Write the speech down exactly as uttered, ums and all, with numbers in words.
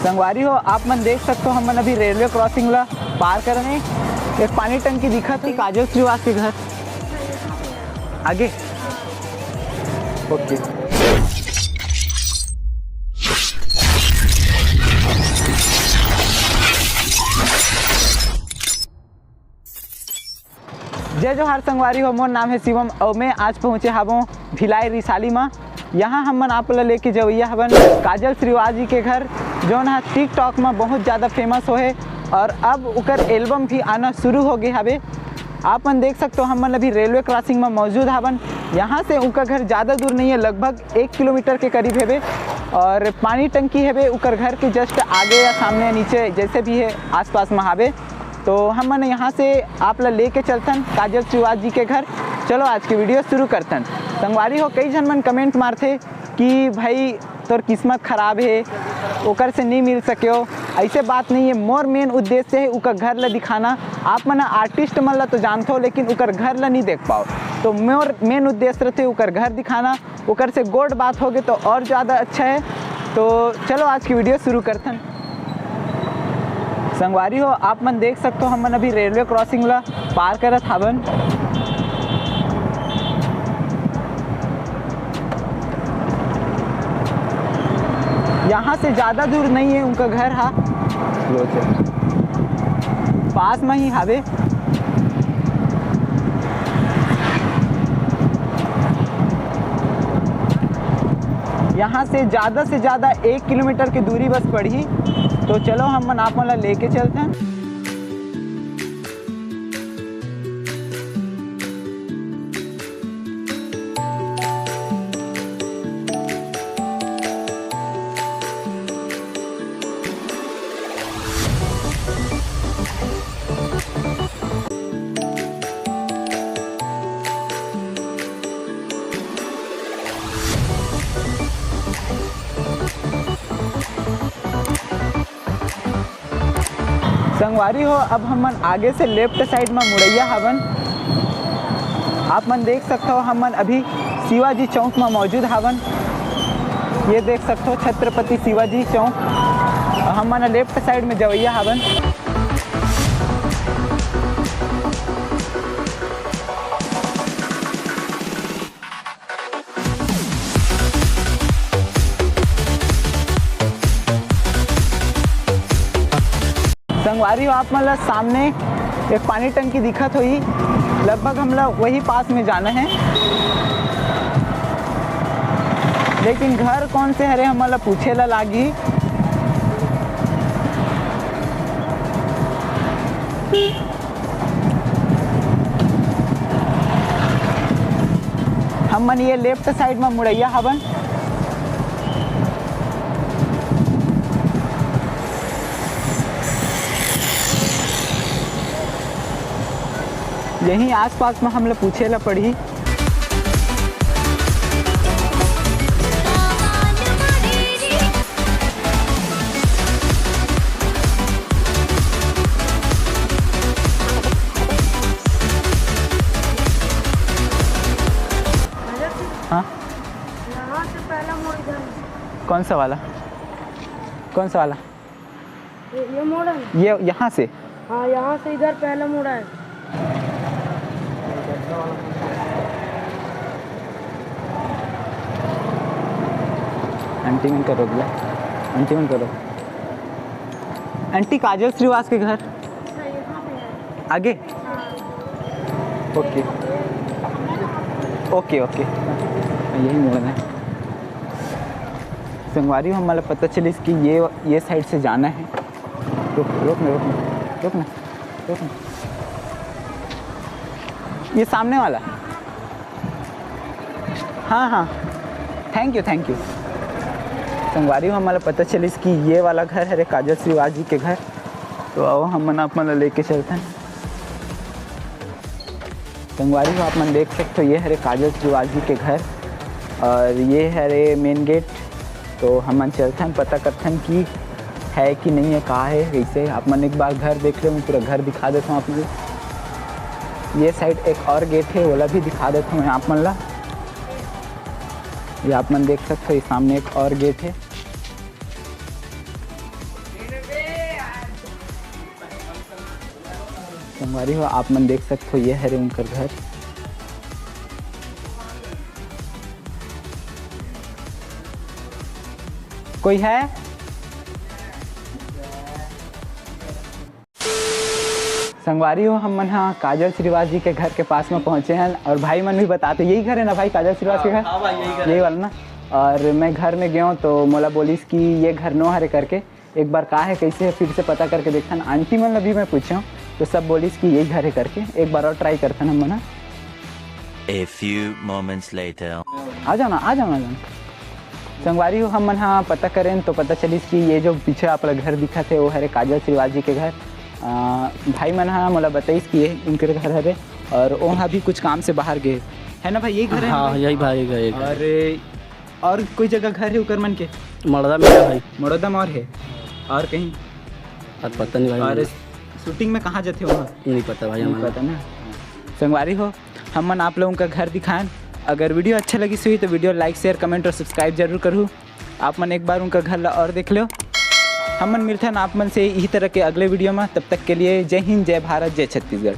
संगवारी हो, आप मन देख सकते हो, हमन अभी रेलवे क्रॉसिंग ला पार करत हन। एक पानी टंकी दिखत हे, काजल श्रीवास के घर आगे। ओके। जय जोहार संगवारी हो, मोर नाम हे शिवम अउ मैं आज पहुँचे हावों भिलाई रिसाली म। यहाँ हमन आप ला लेके जवइया हवन काजल श्रीवास जी के घर, जोन ह TikTok म बहुत ज़्यादा फेमस होहे और अब उकर एल्बम भी आना शुरू हो गे हवे। आप मन देख सकते हो, हमन अभी रेलवे क्रॉसिंग म मौजूद हवन। यहाँ से उनका घर ज़्यादा दूर नहीं है, लगभग एक किलोमीटर के करीब हवे और पानी टंकी हवे उकर घर के जस्ट आगे या सामने नीचे जैसे भी है आसपास म हवे। तो हमन यहाँ से आप ला लेके चलथन काजल श्रीवास जी के घर। चलो आज के वीडियो शुरू करथन। संगवारी हो, कई झन मन कमेंट मारथे कि भाई तोर किस्मत खराब हे, ओकर से नहीं मिल सके हो। ऐसे बात नहीं है, मोर मेन उद्देश्य है उकर घर ला दिखाना। आप मन आर्टिस्ट मन ला तो जानथो, लेकिन उकर घर ला नहीं देख पाओ, तो मोर मेन उद्देश्य रहते उकर घर दिखाना। ओकर से गोठ बात होगे तो और ज़्यादा अच्छा है। तो चलो आज की वीडियो शुरू करथन। संगवारी हो, आप मन देख सकते हो, हमन अभी रेलवे क्रॉसिंग ला पार करत हावन। यहाँ से ज़्यादा दूर नहीं है उनका घर हा, पास में ही हावे। यहाँ से ज़्यादा से ज़्यादा एक किलोमीटर की दूरी बस पड़ही। तो चलो, हमन आप मन ला लेके चलथन। संगवारी हो, अब हमन आगे से लेफ्ट साइड म मुड़ैया हवन। आप मन देख सकथो, हमन अभी शिवाजी चौक म मौजूद हवन। ये देख सकथो छत्रपति शिवाजी चौक। हमन लेफ्ट साइड में जवैया हवन। संगवारी हो, आप मन ला सामने एक पानी टंकी दिखत होही, लगभग हमला वही पास में जाना है, लेकिन घर कौन से हरे हमन ला पूछे ला लागही। हमन ये लेफ्ट साइड में मुड़ैया हवन। यही आसपास में हमला पूछे ला पड़ही। हाँ। यहाँ से पहला मोड़ इधर है। कौन सा वाला? कौन सा वाला? ये, ये मोड़ है ना? ये यहाँ से? हाँ, यहाँ से इधर पहला मोड़ है। आंटी मन करो भैया, आंटी मन करो। आंटी, काजल श्रीवास के घर आगे। ओके, ओके, ओके, यही मोड़ है। संगवारी हो, हमला पता चलिस कि ये, ये साइड से जाना है। रुक, रुक ना, रुक ना, रुक ना, रुक ना। ये सामने वाला। हाँ, हाँ, thank you, thank you। संगवारी हो, हमला पता चलिस कि ये वाला घर हरे काजल श्रीवास जी के घर। तो आओ, हमन आप मन ला लेके चलथन। संगवारी हो, आप मन देख सकते हो, ये हरे काजल श्रीवास जी के घर और ये हरे मेन गेट। तो हमन चलथन, पता करथन कि है कि नहीं है, कहाँ है, कैसे। आप मन एक बार घर देख लो, मैं पूरा घर दिखा देता हूँ आप मन। ये साइड एक और गेट है, ओला भी दिखा देता हूँ मैं आप मन ला। ये आप मन देख सकते हो, ये सामने एक और गेट है। संगवारी हो, आप मन देख सकत हो, ये हरे उनकर घर। कोई है? संगवारी हो, हम मन हा काजल श्रीवास जी के घर के पास में पहुंचे हैं और भाई मन भी बताते, यही घर है ना भाई, काजल श्रीवास के घर? हाँ भाई, यही घर यही है। वाला ना। और मैं घर में गया हूँ तो मोला बोलिस कि ये घर नो हरे करके, एक बार का है, कैसे है, फिर से पता करके देखथन। आंटी मन ला भी मैं पूछे हूँ तो सब बोलिस कि यही घर है करके, एक बार और ट्राई करथन हम मन हा। A few moments later. आ जाओ ना, आ जाओ ना, आ जाओ ना। संगवारी हो, हम मन हा पता करेन तो पता चलिस कि ये जो पीछे आप ला घर दिखत हे, वो हरे काजल श्रीवास जी के घर। आ, भाई मन हा मोला बताइस कि ये उनके घर हरे और वो हा भी कुछ काम से बाहर गए, है ना भाई? यही घर है ना हाँ, भाई? यही भाई का एक है। और, और कोई जगह घर है उकर मन के? मड़दा में है भाई। मड़दा में और है? और कहीं? अब पता नहीं भाई, और मुझे। शूटिंग में कहाँ जाते हो वहाँ? नहीं पता भाई नहीं हमारा। पता ना। संगवारी हो, हम मन आप लोगों का घर दिखाएं। अगर वीडियो अच्छा लगिस होही तो वीडियो like, share, comment और subscribe जरूर करहू। आप मन एक बार उनका घर ला और देख लो। हम मन मिलथन आप मन से इही तरह के अगले वीडियो में। तब तक के लिए जय हिंद, जय भारत, जय छत्तीसगढ़।